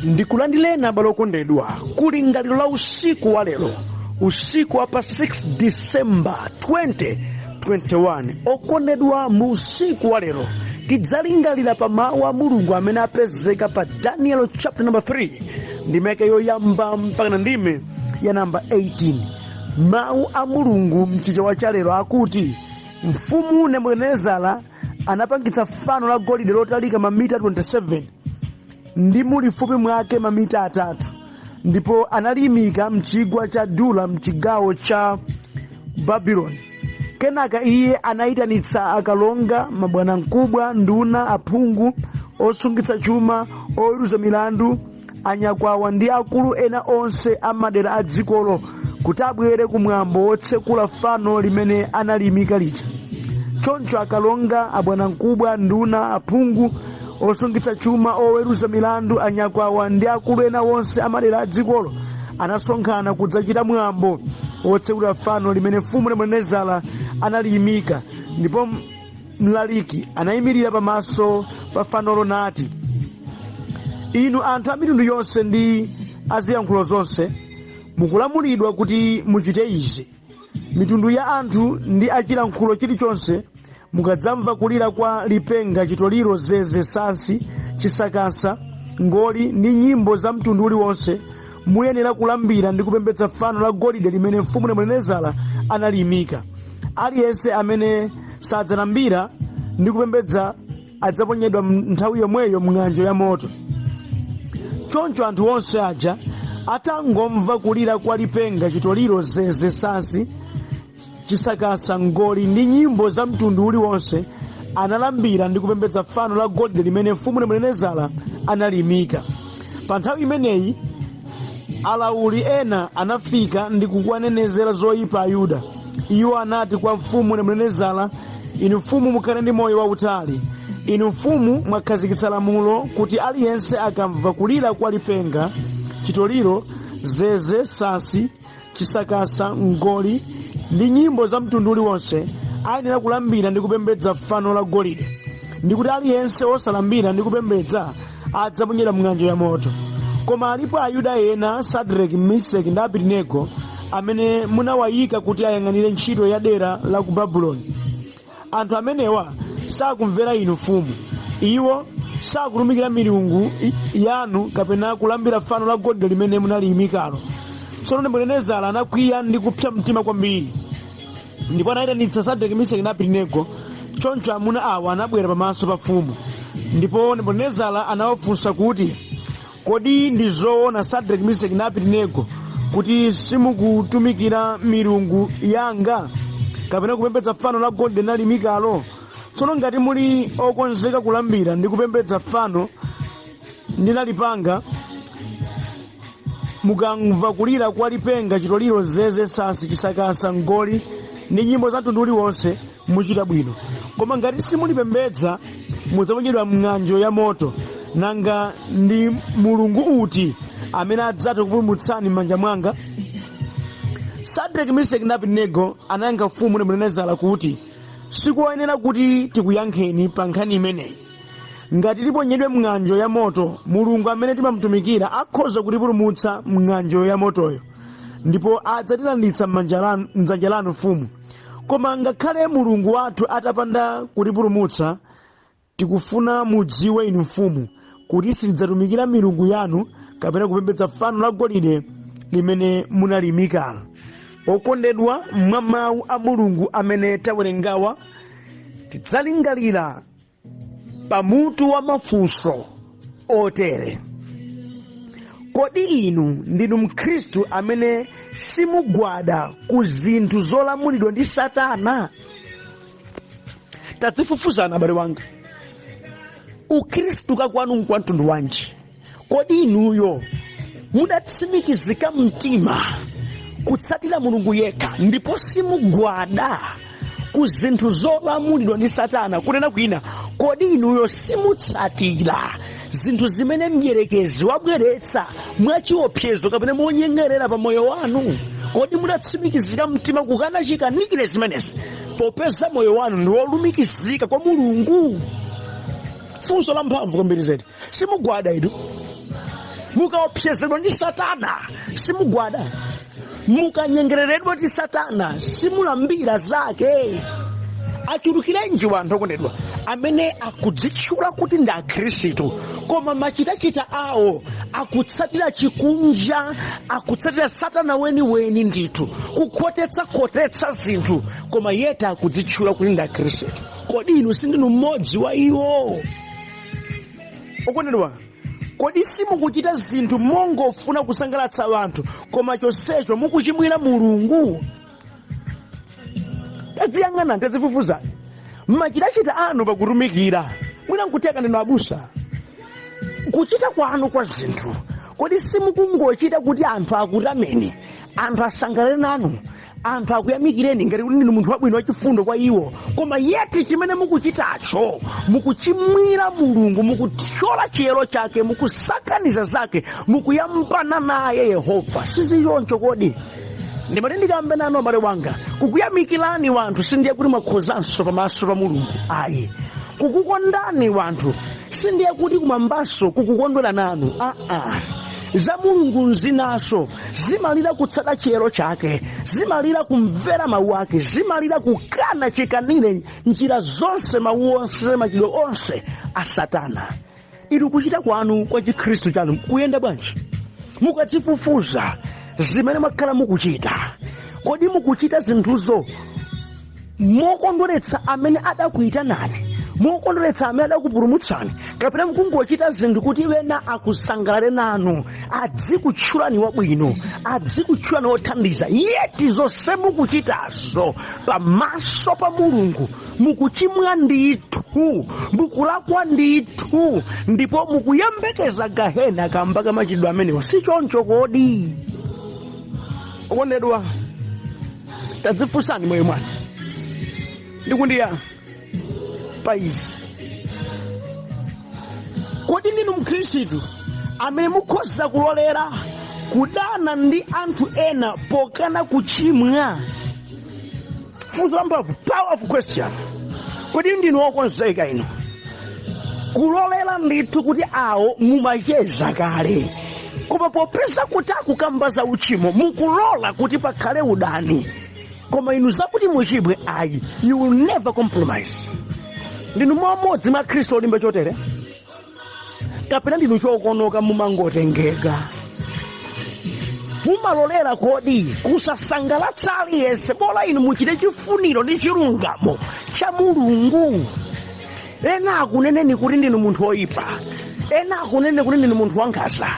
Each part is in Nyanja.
Ndikulandireni abale okondedwa ku lingaliro la usiku wa lero, usiku wa pa 6 December 2021. Okondedwa, mu usiku wa lero tidzalingalira pa mawu a Mulungu amene apezeka pa Daniel chapter number 3, ndime yoyamba mpaka na ndime ya namba 18. Mawu a Mulungu mchichewa cha lero akuti Mfumu Nebukadinezara anapangitsa fano la golide lotalika mamita 27 ndi mulifupi mwake mamita 3, ndipo analiyimika mchigwa cha Dura mchigawo cha Babuloni. Kenaka iye anayitanitsa akalonga, mabwanamkubwa, nduna, aphungu, osungitsa chuma, oweruza milandu, anyakwawa ndi akulu ena onse a madera a dzikolo kuti abwere kumwambo wotsekula fano limene analiyimika lija. Choncho akalonga, abwanamkubwa, nduna, aphungu, osungitsa chuma, oweruza milandu, anyakwawa ndi akulu ena onse a madera a dzikolo anasonkhana kudzachita mwambo wotsekula fano limene mfumu Nebukadinezara analiyimika. Ndipo mlaliki anayimirira pamaso pa fanolo nati, "Inu anthu a mitundu yonse ndi aziyankhulo zonse, mukulamulidwa kuti muchite izi: mitundu ya anthu ndi achilankhulo chilichonse, mukadzamva kulira kwa lipenga, chitoliro, zeze, sansi, chisakasa, ngoli ndi nyimbo za mtundu uliwonse, muyenera kulambira ndi kupembedza fano la golide limene mfumu Nebukadinezara analiyimika. Aliyense amene sadzalambira ndi kupembedza adzaponyedwa nthawi yomweyo mng'anjo ya moto." Choncho anthu onse aja atangomva kulira kwa lipenga, chitoliro, zeze, sansi, chisakasa, ngoli ndi nyimbo za mtundu uliwonse, analambira ndi kupembedza fano la golide limene mfumu Nebukadinezara analiyimika. Pa nthawi imeneyi alawuli ena anafika ndi kuwanenezera zoyipa Ayuda. Iwo anati kwa mfumu Nebukadinezara, "Inu mfumu, mukhale ndi moyo wautali. Inu mfumu, mwakhazikitsa lamulo kuti aliyense akamva kulira kwa lipenga, chitoliro, zeze, sansi, chisakasa, ngoli ndi nyimbo za mtundu uliwonse, ayenera kulambira ndi kupembedza fano la golide, ndi kuti aliyense wosalambira ndi kupembedza adzaponyedwa mng'anjo ya moto. Koma alipo Ayuda ena, Sadraki, Mesaki ndi Abedenego, amene munawayika kuti ayang'anire ntchito ya dera la ku Babuloni. Anthu amenewa sakumvera inu mfumu. Iwo sakutumikira milungu yanu kapena kulambira fano la golide limene munaliyimikalo." Tsono Nebukadinezara anakwiya ndi kupsa mtima kwambiri, ndipo anayitanitsa Sadraki, Mesaki ndi Abedenego. Choncho amuna awa anabwera pamaso pa mfumu, ndipo Nebukadinezara anawafunsa kuti, "Kodi ndi zoona, Sadraki, Mesaki ndi Abedenego, kuti simukutumikira milungu yanga kapena kupembedza fano la golide ndaliyimikalo? Tsono ngati muli okonzeka kulambira ndi kupembedza fano ndinalipanga, mukamva kulira kwa lipenga, chitoliro, zeze, sansi, chisakasa, ngoli ndi nyimbo za mtundu uliwonse, muchita bwino. Koma ngati simulipembedza, mudzaponyedwa mng'anjo ya moto. Nanga ndi mulungu uti amene adzathe kupulumutsani m'manja mwanga?" Sadraki, Mesaki ndi Abedenego anayankha mfumu Nebukadinezara kuti, "Sikoyenera kuti tikuyankheni pa nkhani imeneyi. Ngati tiponyedwe mng'anjo ya moto, Mulungu amene timamutumikira akhoza kutipulumutsa mng'anjo ya motoyo, ndipo adzatilanditsa mdzanja lanu mfumu. Koma ngakhale Mulungu wathu atapanda kutipulumutsa, tikufuna mudziwe inu mfumu kuti sitidzatumikira milungu yanu kapena kupembedza fano la golide limene munaliyimikalo." Okondedwa, mwa mawu a Mulungu amene tawerengawa, tidzalingalira pamutu wa mafunso otere: Kodi inu ndinu Mkhristu amene simugwada ku zinthu zolamulidwa ndi Satana? Tadzifufuzani, abale wanga, ukhristu kakwanu nkwa mtundu wanji? Kodi inuyo mudatsimikizika mtima kutsatira Mulungu yekha ndipo simugwada ku zinthu zolamulidwa ndi Satana? Kunena kwina, kodi inuyo simutsatira zinthu zimene mdyerekezi wabweretsa mwachiopsezo kapena monyengerera pa moyo wanu? Kodi mudatsimikizika mtima kukana chikanikire zimenezi, popeza moyo wanu ndi wolumikizika kwa Mulungu? Funso la mphamvu kwambiri zedi. Simugwada inu. Mukaopsezedwa ndi Satana simugwada, mukanyengereredwa ndi Satana simulambira zake. Achulukirenji wanthu, okondedwa, amene akudzitchula kuti ndi Akhristu, koma machitachita awo akutsatira chikunja, akutsatira Satana weniweni ndithu, kukhotetsa-khotetsa zinthu, koma yet akudzitchula kuti ndi Akhristu. Kodi inu sindinu mmodzi wa iwo, okondedwa? Kodi simukuchita zinthu mongofuna kusangalatsa anthu, koma chonsecho mukuchimwira Mulungu? Tadziyang'ana, tadzifufuzani machitachita anu pakutumikira. Mwina nkutheka ndinu abusa. Kuchita kwanu kwa zinthu, kodi simukungochita kuti anthu akutameni, anthu asangalale nanu, anthu akuyamikireni ngati kuti ndinu munthu wabwino wachifundo kwa iwo, koma yet chimene mukuchitacho mukuchimwira Mulungu, mukuthyola chiyero chake, mukusakaniza zake, mukuyambana naye Yehova? Siziyoncho kodi? Ndimati ndikambe nanu, abale wanga, kukuyamikirani wanthu sindiye kuti mwakhozanso pamaso pa Mulungu ayi. Kukukondani wanthu sindiye kuti kumwambaso kukukondwera nanu. Aa, za Mulungu nzinaso. Zimalira kutsata chiyero chake, zimalira kumvera mawu ake, zimalira kukana chikanire njira zonse, mawu onse, machitidwe onse a Satana. Inu kuchita kwanu kwa Chikhristu chanu kuyenda bwanji? Mukadzifufuza zimene mwakhala mukuchita, kodi mukuchita zinthuzo mokondweretsa amene adakuyitanani, mokondweretsa amene adakupulumutsani, kapena mukungochita zinthu kuti wena akusangalale nanu, adzikutchulani wabwino, adzikutchulani wothandiza, yet zonse mukuchitazo pamaso pa Mulungu mukuchimwa ndithu, mukulakwa ndithu, ndipo mukuyembekeza gahena kamba ka machitidwe amenewa? Si choncho kodi, okondedwa? Tadzifunsani moyo mwanu ndikundiya pa izi. Kodi ndinu Mkhristu amene mukhoza kulolera kudana ndi anthu ena pokana kuchimwa? Funso lamphamvu, powerful question. Kodi ndinu wokonzeka inu kulolera ndithu kuti awo mumacheza kale, koma popeza kuti akukamba za uchimo mukulola kuti pakhale udani, koma inu zakuti muchimwe ayi, you will never compromise? Ndinu mmodzi mwa Khristu olimba chotere, kapena ndinu chokonoka, mumangotengeka, mumalolera kodi kusasangalatsa aliyense, bola inu muchite chifuniro ndi chilungamo cha Mulungu? Ena akuneneni kuti ndinu munthu woyipa, ena akunene kuti ndinu munthu wankhanza,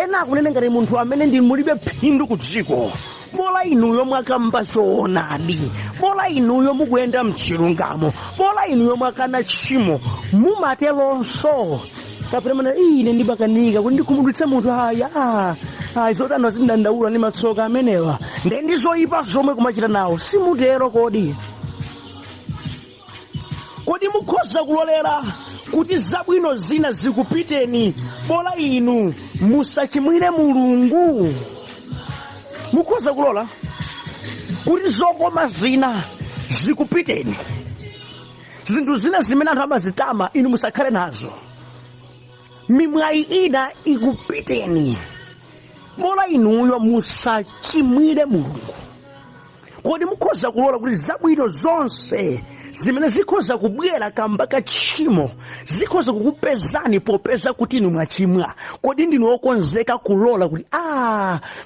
ena akunene ngati munthu amene ndi mulibe phindu ku dziko, bola inuyo mwakamba choonadi, bola inuyo mukuyenda mchilungamo, bola inuyo mwakana tchimo? Mumateronso, kapena mana ine ndimakanika kuti ndikhumudwitse munthu? Aya, ayi, zoti anthu azindandaula ndi matsoka amenewa nde ndi zoyipa zomwe kumachita nawo, simutero kodi? Kodi mukhoza kulolera kuti zabwino zina zikupiteni, bola inu musachimwire Mulungu? Mukhoza kulola kuti zokoma zina zikupiteni, zinthu zina zimene anthu amazitama inu musakhale nazo, mimwayi ina ikupiteni, bola inuyo musachimwire Mulungu? Kodi mukhoza kulola kuti zabwino zonse zimene zikhoza kubwera kamba ka tchimo zikhoza kukupezani popeza kuti inu mwachimwa? Kodi ndinu okonzeka kulola kuti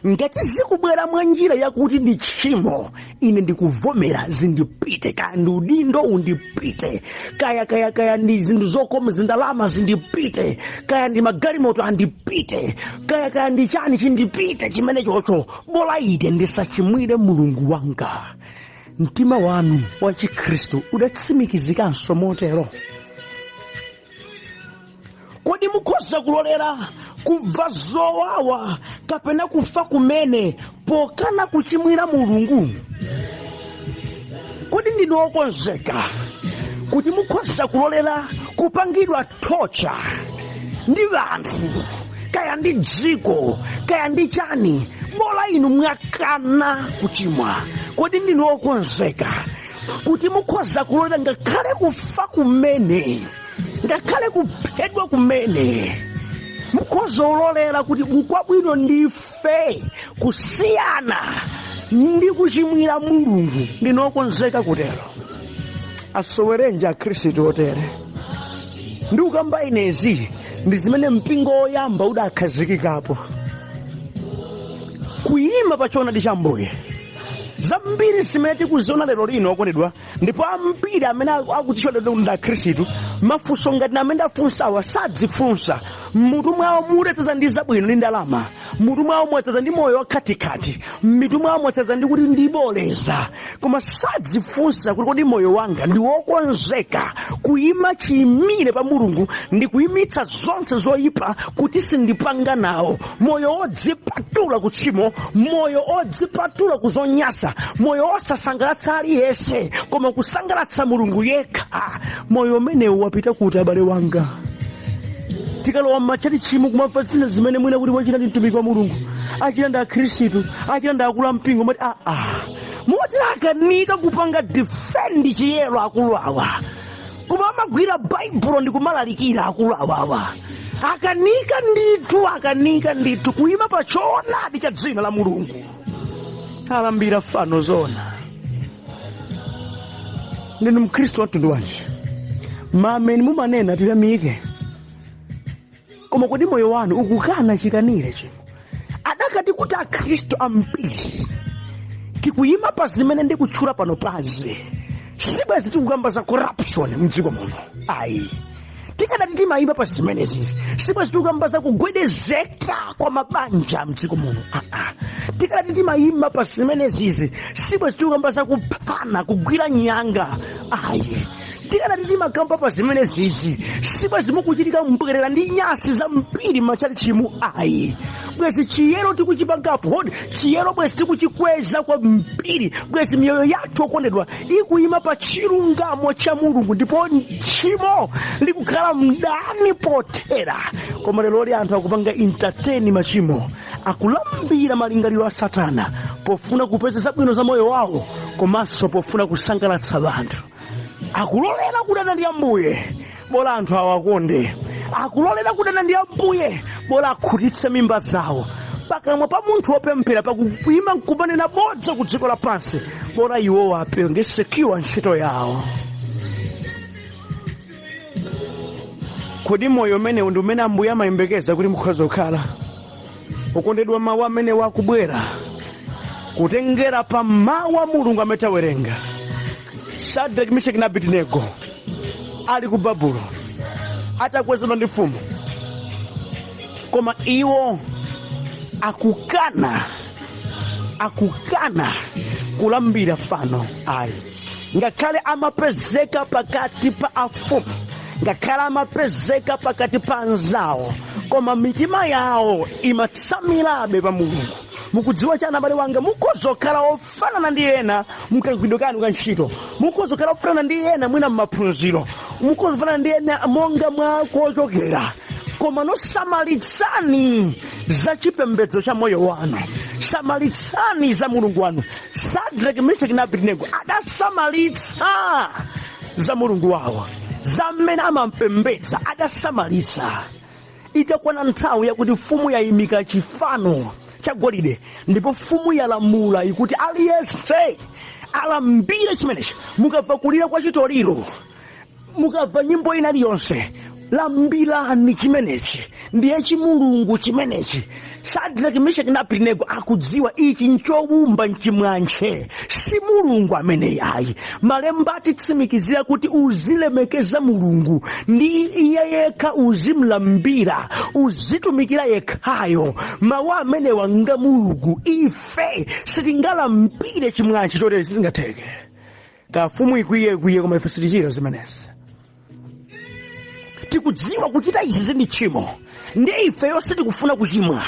ngati zikubwera mwa njira yakuti ndi tchimo, ine ndikuvomera, zindipite, kaya ndi udindo undipite, kaya kaya kaya ndi zinthu zokoma, zindalama zindipite, kaya ndi magalimoto andipite, kaya kaya ndi chani chindipite chimene chocho, bola ine ndisachimwire Mulungu wanga? Mtima wanu wa Chikhristu udatsimikizikanso motero? Kodi mukhoza kulolera kumva zowawa kapena kufa kumene pokana kuchimwira Mulungu? Kodi ndinu okonzeka kuti mukhoza kulolera kupangidwa torture ndi anthu, kaya ndi dziko, kaya ndi chani, bola inu mwakana kuchimwa? Kodi ndinu okonzeka kuti mukhoza kulolera ngakhale kufa kumene, ngakhale kuphedwa kumene? Mukhoza kulolera kuti nkwabwino ndife kusiyana ndi kuchimwira Mulungu. Ndinokonzeka kutero. Asowerenji akhristu otere? Ndi kukamba inezi ndi zimene mpingo woyamba udakhazikikapo, kuyima pa choonadi cha Ambuye. Zambiri zimene tikuziona lero lino, okondedwa, ndipo ambiri amene akudzitchula lero ndi akhristu, mafunso ngati amene ndafunsawa sadzifunsa. Mmutu mwawo mudadzaza ndi zabwino ndi ndalama, mmutu mwawo mwadzaza ndi moyo wakhatikati, mmitu mwawo mwadzaza ndi kuti ndiboleza, koma sadzifunsa kuti kodi moyo wanga ndi wokonzeka kuyima chiyimire pa Mulungu ndi kuyimitsa zonse zoyipa kuti sindipanga nawo, moyo wodzipatula ku tchimo, moyo odzipatula ku zonyasa, moyo osasangalatsa aliyense koma kusangalatsa Mulungu yekha. Moyo umenewu wapita kuti, abale wanga? Tikalowa m'matchalitchimu kumamva zina zimene mwina kuti wachita ndi mtumiki wa Mulungu, achita ndi akhristu, achita ndi akulu ampingo, mati aa, moti akanika kupanga defend chiyero akulu awa, koma amagwira Baibulo ndi kumalalikira. Akulu awawa akanika ndithu, akanika ndithu kuyima pa choonadi cha dzina la Mulungu. Alambira fano zona. Ndinu mkhristu wa mtundu wanji? Mameni mumanena tiyamike, koma kodi moyo wanu ukukana chikanire chimo? Adakati kuti akhristu ambiri tikuyima pa zimene ndikutchula pano pazi, sibwezi tikukamba za corruption mdziko muno ayi. Tikadati timayima pa zimenezi, sibwezi tikukamba za kugwedezeka kwa mabanja mdziko muno aa. Tikadati timayima pa zimenezizi, sibwezi tikukamba za kuphana, kugwira nyanga ayi. Tikadati timakamba pa zimenezizi, sibwezi mukuchitika mbwerera ndi nyasi zambiri m'matchalitchimu ayi. Bwezi chiyero tikuchipangapo hodi, chiyero bwezi tikuchikweza kwambiri, bwezi miyoyo yathu, okondedwa, ikuyima pa chilungamo cha Mulungu ndipo tchimo likukhala mdani pothera. Koma lero li anthu akupanga entertain machimo, akulambira malingaliro a Satana pofuna kupeza zabwino za moyo wawo komanso pofuna kusangalatsa anthu. Akulolera kudana ndi Ambuye bola anthu awakonde, akulolera kudana ndi Ambuye bola akhutitse mimba zawo. Pakamwa pa munthu wopemphera pakuyima nkumanena bodza ku dziko lapansi, bola iwowo apange secure ntchito yawo. Kodi moyo umenewu ndi umene Ambuye amayembekeza kuti mukhoza kukhala? Okondedwa, mawu amene wakubwera kutengera pa mawu a Mulungu amene tawerenga, Shadrach, Meshaki na Abednego ali ku Babulo atakwezedwa ndi mfumu, koma iwo akukana kulambira fano ayi, ngakhale amapezeka pakati pa afumu, ngakhale amapezeka pakati pa anzawo, koma mitima yawo imatsamirabe pa Mulungu. Mukudziwa chani, abale wanga? Mukhoza kukhala ofanana ndi ena mkagwiridwe kanu ka ntchito, mukhoza kukhala ofanana ndi ena mwina mmaphunziro, mukhoza kufanana ndi ena monga mwa kochokera, koma nosamalitsani za chipembedzo cha moyo wanu, samalitsani za Mulungu wanu. Shadrach, Meshaki na Abednego adasamalitsa za Mulungu wawo, za mmene amampembedza adasamalitsa. Itakwana nthawi yakuti mfumu yayimika chifano cha golide ndipo mfumu yalamula ikuti aliyense alambire chimenechi, mukamva kulira kwa chitoliro, mukamva nyimbo ina iliyonse, lambirani chimenechi, ndiye chimulungu chimenechi. Shadrach, Meshaki na Abednego akudziwa ichi nchowumba, nchimwantche, si Mulungu ameneyi ayi. Malemba atitsimikizira kuti uzilemekeza Mulungu ndi iye yekha, uzimlambira, uzitumikira yekhayo. Mawu amenewa nga Mulungu, ife sitingalambire chimwantche chotere, sizingatheke. Kafumu ikwiye ikwiye, koma ife sitichita zimenezi. Tikudziwa kuchita izi ndi tchimo, ndi ifeyo sitikufuna kuchimwa.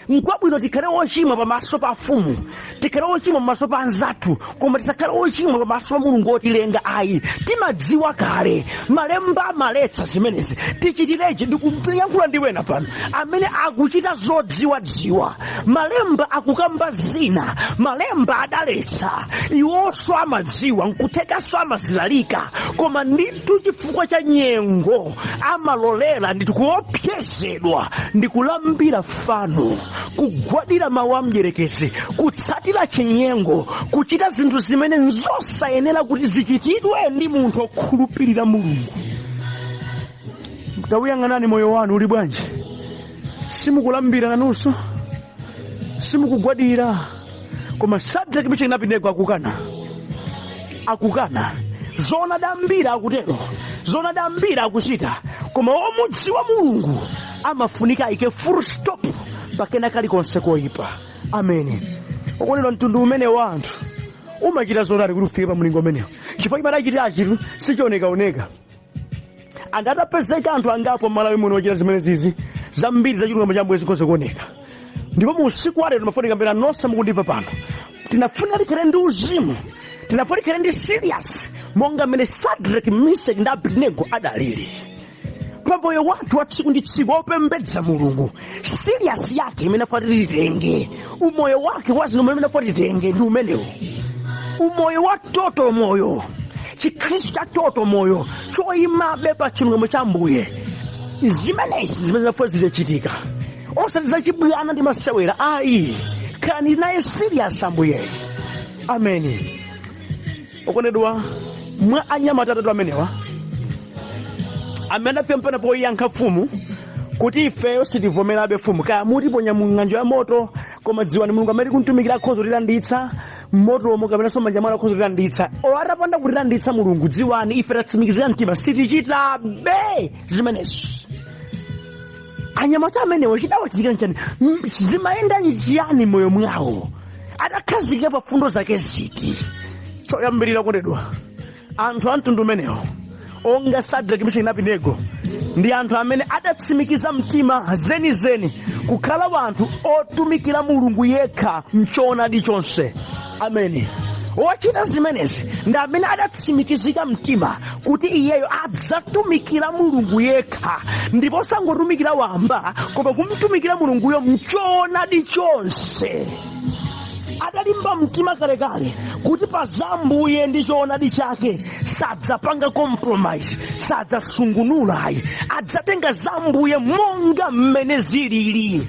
Nkwabwino tikhale ochimwa pamaso pa mfumu, Tikhale ochimwa pamaso pa anzathu, koma tisakhale ochimwa pamaso pa Mulungu wotilenga ayi. Timadziwa kale malemba amaletsa zimenezi. Tichitirechi? Ndikuyankhula ndi wena pano amene akuchita zodziwadziwa. Malemba akukamba zina, malemba adaletsa, iwonso amadziwa, nkuthekanso amazilalika, koma ndithu chifukwa cha nyengo amalolera ndithu kuopsezedwa ndi kulambira fano, kugwadira mawu a mdyerekezi, kutsatira chinyengo, kuchita zinthu zimene nzosayenera kuti zichitidwe ndi munthu okhulupirira Mulungu. Tawuyang'anani moyo wanu uli bwanji? Simukulambira nanunso, simukugwadira. Koma Shadraki, Meshaki ndi Abedenego akukana, akukana. Zoona ambiri akutero, zoona ambiri akuchita, koma omudziwa Mulungu amafunika ayike full stop pakena kalikonse koyipa. Ameni. Okondedwa, mtundu umene wa anthu umachita zotani kuti ufike pa mlingo umenewo? Chifukwa chimene achitira achitu sichionekaoneka. Anthu atapezeka, anthu angapo m'Malawi muno ochita zimene zizi, zambiri za chilungamo cha Ambuye zikhoza kuoneka. Ndipo mu usiku wa lero timafunika mbera nonse mukundimva pano, tinafuna tikhale ndi uzimu, tinafuna tikhale ndi serious monga mmene Shadraki, Meshaki ndi Abedenego adalili pa moyo wathu wa tsiku ndi tsiku wopembedza Mulungu. Serious yake imene afuna titenge, umoyo wake wa zinthu umene afuna titenge ndi umenewo, umoyo wa toto moyo, Chikhristu cha toto moyo choyimabe pa chilungamo cha Ambuye. Zimenezi zimene zinafuna zitachitika, osati zachibwana ndi masewera ayi. Khalani naye serious Ambuye. Ameni. Okondedwa, mwa anyamata atatu amenewa amene adafika mpaka poyankha mfumu kuti ifeyo sitivomerabe mfumu, kaya mutiponya mu ng'anjo ya moto, koma dziwani Mulungu amene tikumtumikira akhoza kutilanditsa mmotomo, kapenanso manja mwanu akhoza kutilanditsa. O atapanda kutilanditsa Mulungu, dziwani ife tatsimikizira mtima sitichitabe zimenezi. Anyamata amenewa chidawachitikira nchani? Zimayenda nchiyani moyo mwawo? Adakhazikika pa fundo zake ziti? Choyambirira, okondedwa, anthu a mtundu umenewo onga Sadraki, Meshaki ndi Abedenego ndi anthu amene adatsimikiza mtima zenizeni kukhala wanthu otumikira Mulungu yekha mchoonadi chonse. Ameni. Wochita zimenezi ndi amene adatsimikizika mtima kuti iyeyo adzatumikira Mulungu yekha, ndipo sangotumikira wamba, koma kumtumikira Mulunguyo mchoonadi chonse. Adalimba mtima kalekale kuti pa za Ambuye ndi choonadi chake sadzapanga compromise, sadzasungunula ayi, adzatenga za Ambuye monga mmene zilili.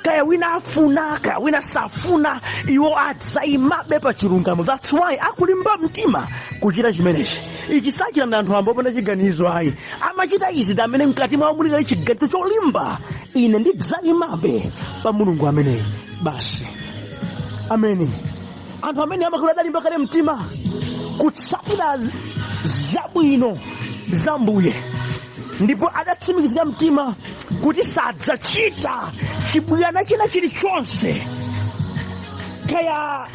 Kaya wina afuna, kaya wina safuna, iwo adzayimabe pa chilungamo. That's why akulimba mtima kuchita chimenechi. Ichi sachita ndi anthu amba opanda chiganizo ayi. Amachita izi ndi amene mkati mwawo muli kale chiganizo cholimba: ine ndidzayimabe pa Mulungu ameneyi basi. Ameni. Anthu amene amakhala adalimba kale mtima kutsatira zabwino za Mbuye, ndipo adatsimikizika mtima kuti sadzachita chibwana china chilichonse, kaya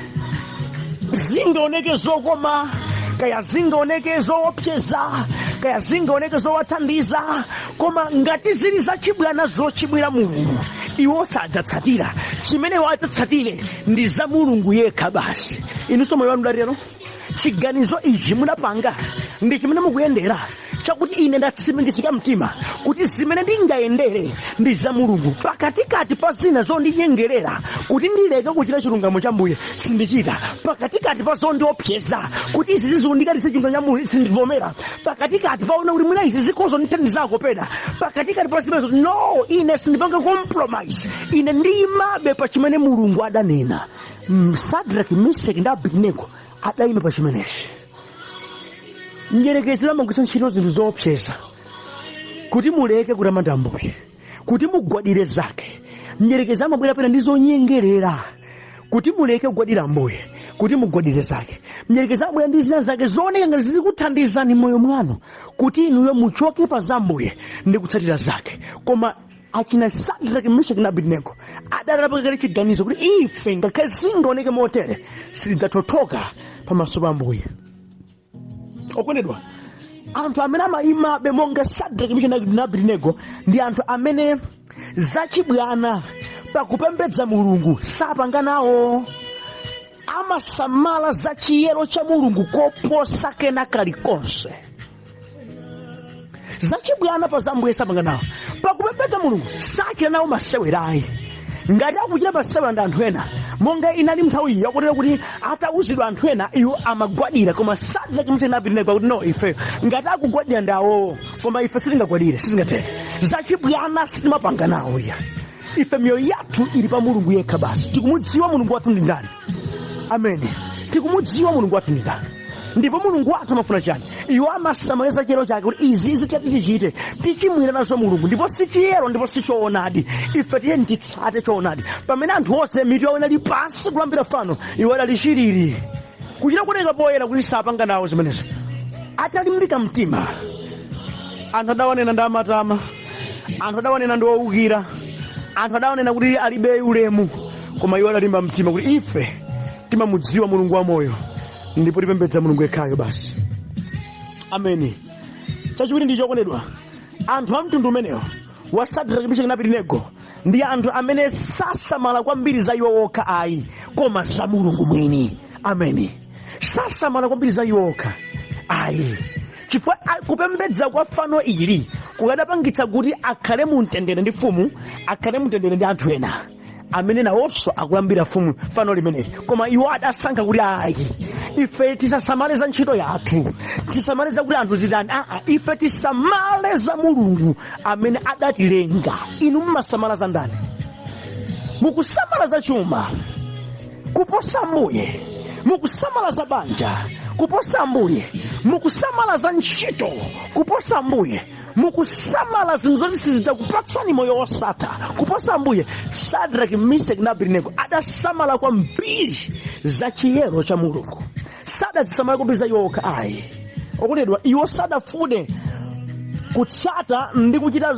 zingaoneke zokoma, kaya zingaoneke zoopseza, kaya zingaoneke zowathandiza, koma ngati zili zachibwana zochimwira Mulungu, iwo sadzatsatira. Chimene iwo adzatsatire ndi za Mulungu yekha basi. Inunso moyo wanu udatero? Chiganizo ichi munapanga ndi chimene mukuyendera, chakuti ine ndatsimikizika mtima kuti zimene ndingayendere ndi za Mulungu, pakatikati pa zina zondinyengerera kuti ndileke kuchita chilungamo cha Mbuye sindichita, pakatikati pa zondiopseza kuti izi zizikundikatitsa chilungamo cha Mulungu sindivomera, pakatikati paona kuti mwina izi zikhoza ndithandizako pena, pakatikati pa zimenezo, no, ine sindipanga compromise, ine ndiyimabe pa chimene Mulungu adanena. Sadraki, Mesaki ndi Abedenego adayima pa chimenechi. Mdyerekezi amagwiritsa ntchito zinthu zoopseza kuti muleke kutamanda Ambuye, kuti mugwadire zake. Mdyerekezi amabwera pena ndi zonyengerera kuti muleke kugwadira Ambuye, kuti mugwadire zake. Mdyerekezi amabwera ndi zina zake zooneka ngati zizikuthandizani m'moyo mwanu kuti inuyo muchoke pa za Ambuye ndi kutsatira zake. Koma achina Sadraki, Meshaki ndi Abedenego adalapa kale chiganizo kuti ife ngakhale zingaoneke motere sitidzathotoka pamaso pa Ambuye. Okondedwa, anthu amene amayimabe monga Sadraki, Meshaki ndi Abedenego ndi anthu amene zachibwana pakupembedza Mulungu sapanga nawo. Amasamala za chiyero cha Mulungu koposa kena kalikonse. Zachibwana pa za Mbuye sapanga nawo. Pakupembedza Mulungu sachita nawo masewerayi. Ngati akuchita masewera ndi anthu ena, monga inali nthawi iyi yakutera kuti atawuzidwa anthu ena iwo amagwadira, koma Sadraki, Mesaki ndi Abedenego kuti no, ife ngati akugwadira ndi awowo, koma ife sitingagwadire, sizingatere. Zachibwana sitimapanga nawo iya. Ife miyoyo yathu ili pa Mulungu yekha basi. Tikumudziwa Mulungu wathu ndi ndani. Amene tikumudziwa Mulungu wathu ndi ndani, ndipo Mulungu wathu amafuna chani. Iwo amasamaliza chiyero chake kuti izi tiyati tichite tichimwira nazo Mulungu, ndipo si chiyero ndipo si choonadi. Ife tiye titsate choonadi. Pamene anthu onse mitu yawo inali pansi kulambira fano, iwo adali chilili kuchita kuoneka poyera kuti sapanga nawo zimenezo. Atalimbika mtima, anthu adawanena ndi amatama, anthu adawanena ndi owukira, anthu adawanena kuti alibe ulemu, koma iwo adalimba mtima kuti ife timamudziwa Mulungu wamoyo ndipo tipembedza Mulungu yekhayo basi. Ameni. Chachiwiri ndi chokondedwa, anthu a mtundu umenewo wa Sadraki, Meshaki ndi Abedenego ndi anthu amene sasamala kwambiri za iwo okha ayi, koma za Mulungu mwini. Ameni. Sasamala kwambiri za iwo okha ayi, chifukwa kupembedza kwa fano ili kukadapangitsa kuti akhale mu mtendere ndi mfumu, akhale mu mtendere ndi anthu ena amene nawonso akulambira fumu fano limeneli. Koma iwo adasankha kuti ayi, ife tisasamale za ntchito yathu, tisamale za kuti anthu zitani, aa, ife tisamale za Mulungu amene adatilenga. Inu mmasamala za ndani? Mukusamala za chuma kuposa Ambuye? Mukusamala za banja kuposa Ambuye? Mukusamala za ntchito kuposa Ambuye? Mukusamala zinthu zoti sizidzakupatsani moyo wosatha kuposa Ambuye? Sadraki, Mesaki ndi Abedenego adasamala kwambiri za chiyero cha Mulungu, sadazisamala kwambiri za iwo okha ayi. Okondedwa, iwo sadafune kutsata ndi kuchita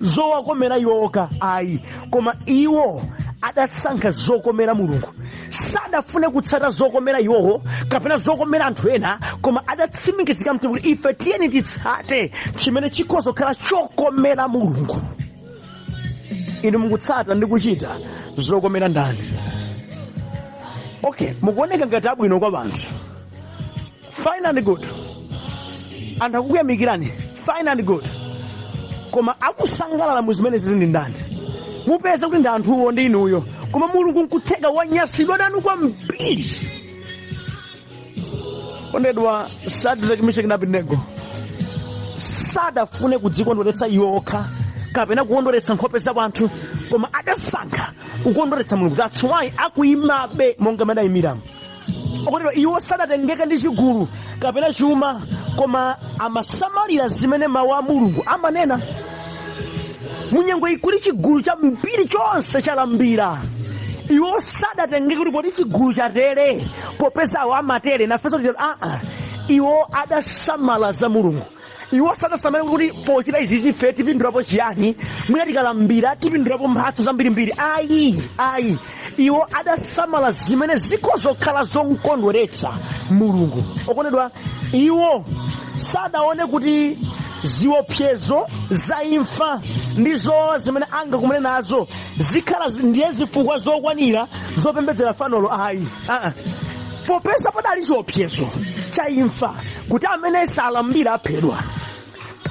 zowakomera iwo okha ayi, koma iwo adasankha zokomera Mulungu. Sadafune kutsata zokomera iwowo kapena zokomera anthu ena, koma adatsimikizika mtima kuti ife tiyeni titsate chimene chikhoza kukhala chokomera Mulungu. Inu mukutsata ndi kuchita zokomera ndani? Okay, mukuoneka ngati abwino kwa anthu, fine and good, anthu akukuyamikirani, fine and good, koma akusangalala mu zimene zizi ndi ndani? Mupeza kuti ndi anthuwo ndi inuyo, koma Mulungu nkutheka wanyasidwa nanu kwambiri. Kondedwa, Sadraki, Meshaki ndi Abedenego sadafune kudzikondweretsa iwo okha kapena kukondweretsa nkhope za anthu, koma adasankha kukondweretsa Mulungu. That's why akuyimabe monga mmene ayimiramo. Okondedwa, iwo sadatengeke ndi chigulu kapena chuma, koma amasamalira zimene mawu a Mulungu amanena. Munyengo ikuli chigulu chambiri chonse chalambira, iwo sadatengeke kuti poti chigulu chatere, popeza awo amatere nafenso titero. Aa, iwo adasamala za Mulungu. Iwo sadasamale kuti pochita izizi ife tipindulapo chiyani, mwina tikalambira tipindulapo mphatso zambirimbiri. Ayi, ayi, iwo adasamala zimene zikhozokhala zomkondweretsa Mulungu. Okondedwa, iwo sadaone kuti ziopsezo za imfa ndi zowawa zimene angakumane nazo zikhala ndiye zifukwa zokwanira zopembedzera fanolo ayi. Aa, popeza padali chiopsezo cha imfa kuti amene salambira aphedwa,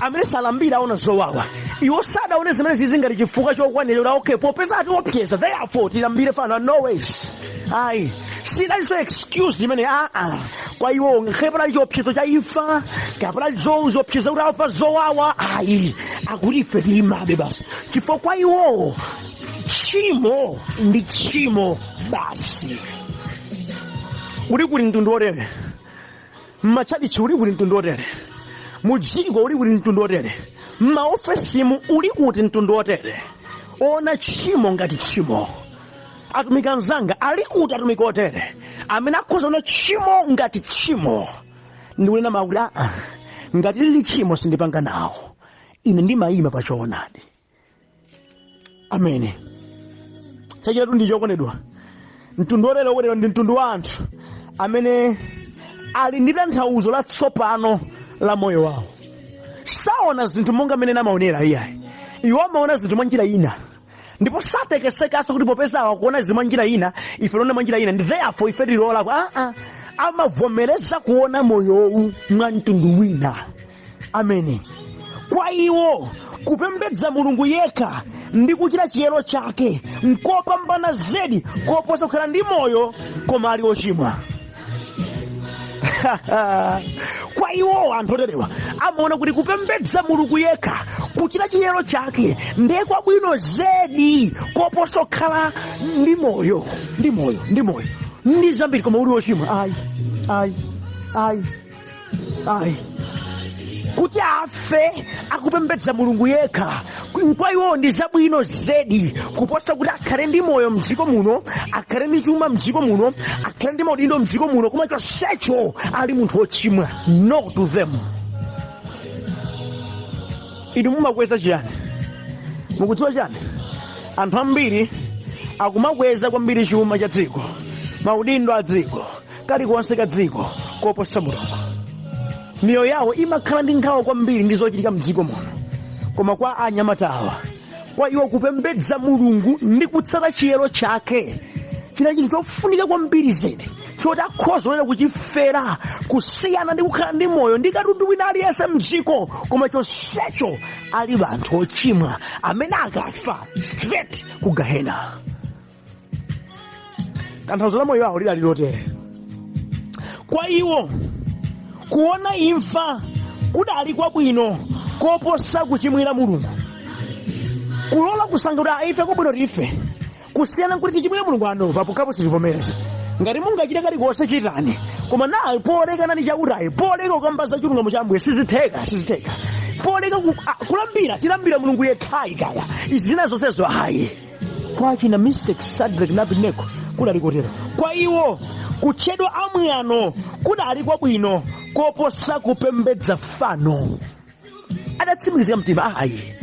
amene salambira aona zowawa, iwo sadaone zimene zizi ngati chifukwa chokwanira kuti okay, popeza atiopseza, therefore tilambire fano. No ways, ayi, sidalinso excuse imene, aa. Kwa iwo, ngakhale panali chiopsezo cha imfa kapena ziopsezo kuti amva zowawa, ayi, akuti ife tiyimabe basi, chifukwa kwa iwowo tchimo ndi tchimo basi. Uli kuli mtundu wotere m'matchalichi, uli kuti mtundu wotere mudziko, uli kuti mtundu wotere m'maofesimu, uli kuti mtundu wotere ona tchimo ngati tchimo? Atumiki anzanga, ali kuti atumiki otere amene akhoza kuona tchimo ngati tchimo ndikunena makuti aa, ngati lili tchimo sindipanga nawo, ine ndimayima pa choonadi? Amene chachitatu ndi chokondedwa, mtundu wotere, okondedwa, ndi mtundu wa anthu amene ali ndi tanthauzo latsopano la moyo wawo. Saona zinthu monga mmene amaonera iyayi, iwo amaona zinthu mwa njira ina. Ndipo satekesekanso kuti popeza akuona izi mwanjira ina, ife tiona mwanjira ina, ndi therefore ife tili olakwa. Aa, amavomereza kuona moyowu mwa mtundu wina. Amene kwa iwo kupembedza Mulungu yekha ndi kuchita chiyero chake nkopambana zedi koposa kukhala ndi moyo koma ali ochimwa. Kwa iwo anthu oterewa amaona kuti kupembedza Mulungu yekha, kuchita chiyero chake, ndiye kwabwino zedi koposa kukhala ndi moyo, ndi moyo, ndi moyo ndi zambiri koma uli wochimwa. Ayi, ayi, ayi, ayi. Kuti afe akupembedza Mulungu yekha kwa iwo ndi zabwino zedi kuposa kuti akhale ndi moyo mdziko muno, akhale ndi chuma mdziko muno, akhale ndi maudindo mdziko muno, koma chonsecho ali munthu wochimwa. No to them. Inu mumakweza chiyani? Mukudziwa chani? Anthu ambiri akumakweza kwambiri chuma cha dziko, maudindo a dziko, kalikonse ka dziko koposa Mulungu. Miyoyo yawo imakhala ndi nkhawa kwambiri ndi zochitika mdziko muno. Koma kwa anyamata awa, kwa iwo kupembedza Mulungu ndi kutsata chiyero chake china chinthu chofunika kwambiri zedi, choti akhoza kulera kuchifera, kusiyana ndi kukhala ndi moyo ndi katundu wina aliyense mdziko, koma chonsecho ali anthu ochimwa amene akafa straight ku gahena. Tanthauzo la moyo wawo lidali lotere. Kwa iwo kuona imfa kudali kwabwino koposa kuchimwira Mulungu. Kulola kusankha kuti ife kwabwino tife kusiyana nkuti tichimwire Mulungu. Ano papokapo sitivomereza. Ngati mungachite kalikonse chitani, koma nayo polekana ndi Chautayi, poleka kukamba za chilungamo cha Ambuye, sizitheka, sizitheka. Poleka kulambira, tilambira Mulungu yekhayi, kaya izi zina zonsezo ayi. Kwa achina Meshaki, Shadrach na Abednego kudali kotero. Kwa iwo kutchedwa amwano kudali kwabwino koposa kupembedza fano. Adatsimikizika mtima, ayi,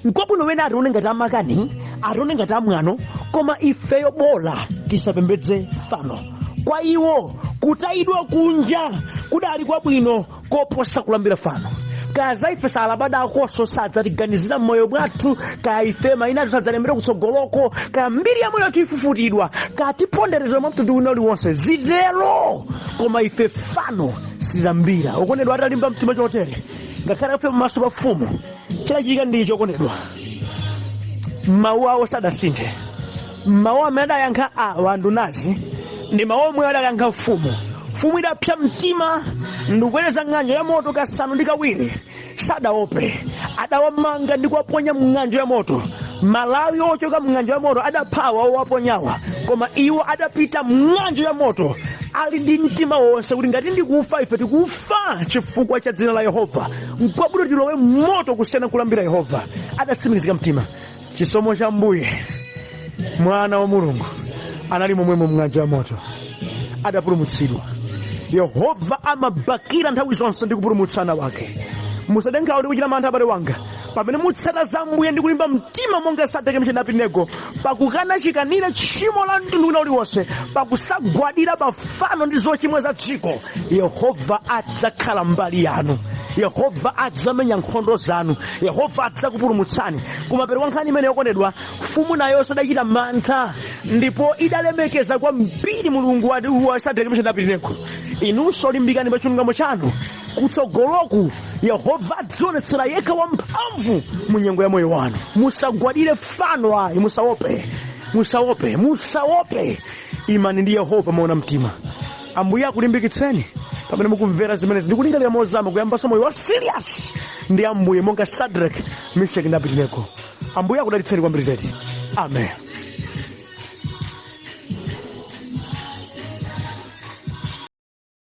nkwabwino wena atione ngati amakani, atione ngati amwano, koma ifeyo bola tisapembedze fano. Kwa iwo kutayidwa kunja kudali kwabwino koposa kulambira fano. Kaya za ife salabadakonso, sadzatiganizira m'moyo mwathu, kaya ife mayina athu sadzalembedwa kutsogoloko, kaya mbiri ya moyo wathu ifufutidwa, kaya tiponderezedwa mwa mtundu wina uliwonse, zitero, koma ife fano sitilambira. Okondedwa, atalimba mtima chotere, ngakhale afe pamaso pa mfumu, chinachitika ndi chokondedwa, mawu awo sadasinthe. Mawu amene adayankha awa andunazi ndi mawu omwe adayankha mfumu. Mfumu idapsa mtima ndikubwereza ng'anjo ya moto kasanu ndi kawiri. Sadaope, adawamanga ndi kuwaponya mng'anjo ya moto. Malawi ochoka mng'anjo ya moto adaphawa owaponyawa, koma iwo adapita mng'anjo ya moto ali ndi mtima wonse kuti ngati ndikufa, ife tikufa chifukwa cha dzina la Yehova. Nkwabwino tilowe moto kusiyana kulambira Yehova. Adatsimikizika mtima. Chisomo cha Mbuye Mwana wa Mulungu anali momwemo mng'anjo ya moto, adapulumutsidwa. Yehova amabakira nthawi zonse ndi kupulumutsa ana wake. Musade nkhawa ndi kuchita mantha, abale wanga, pamene mutsata za Ambuye ndi kulimba mtima monga Sadrake, Meshaki ndi Abedenego, pakukana chikanire tchimo la mtundu wina uliwonse, pakusagwadira mafano ndi zochimwa za dziko. Yehova adzakhala mbali yanu, Yehova adzamenya nkhondo zanu, Yehova adzakupulumutsani. Kumapeto kwa nkhani imene, yokondedwa, mfumu nayonso idachita mantha ndipo idalemekeza kwambiri Mulungu wa Sadrake, Meshaki ndi Abedenego. Inunso limbikani pa chilungamo chanu. Kutsogoloku Yehova adzionetsera yekha wamphamvu mu nyengo ya moyo wanu. Musagwadire fano ayi, musaope, musaope, musaope. Imani ndi Yehova moona mtima. Ambuye akulimbikitseni pamene mukumvera zimenezi ndikulingalira mozama kuyambanso moyo wa serious ndi Ambuye monga Sadrake, Meshaki ndi Abedenego. Ambuye akudalitseni kwambiri zedi. Amen.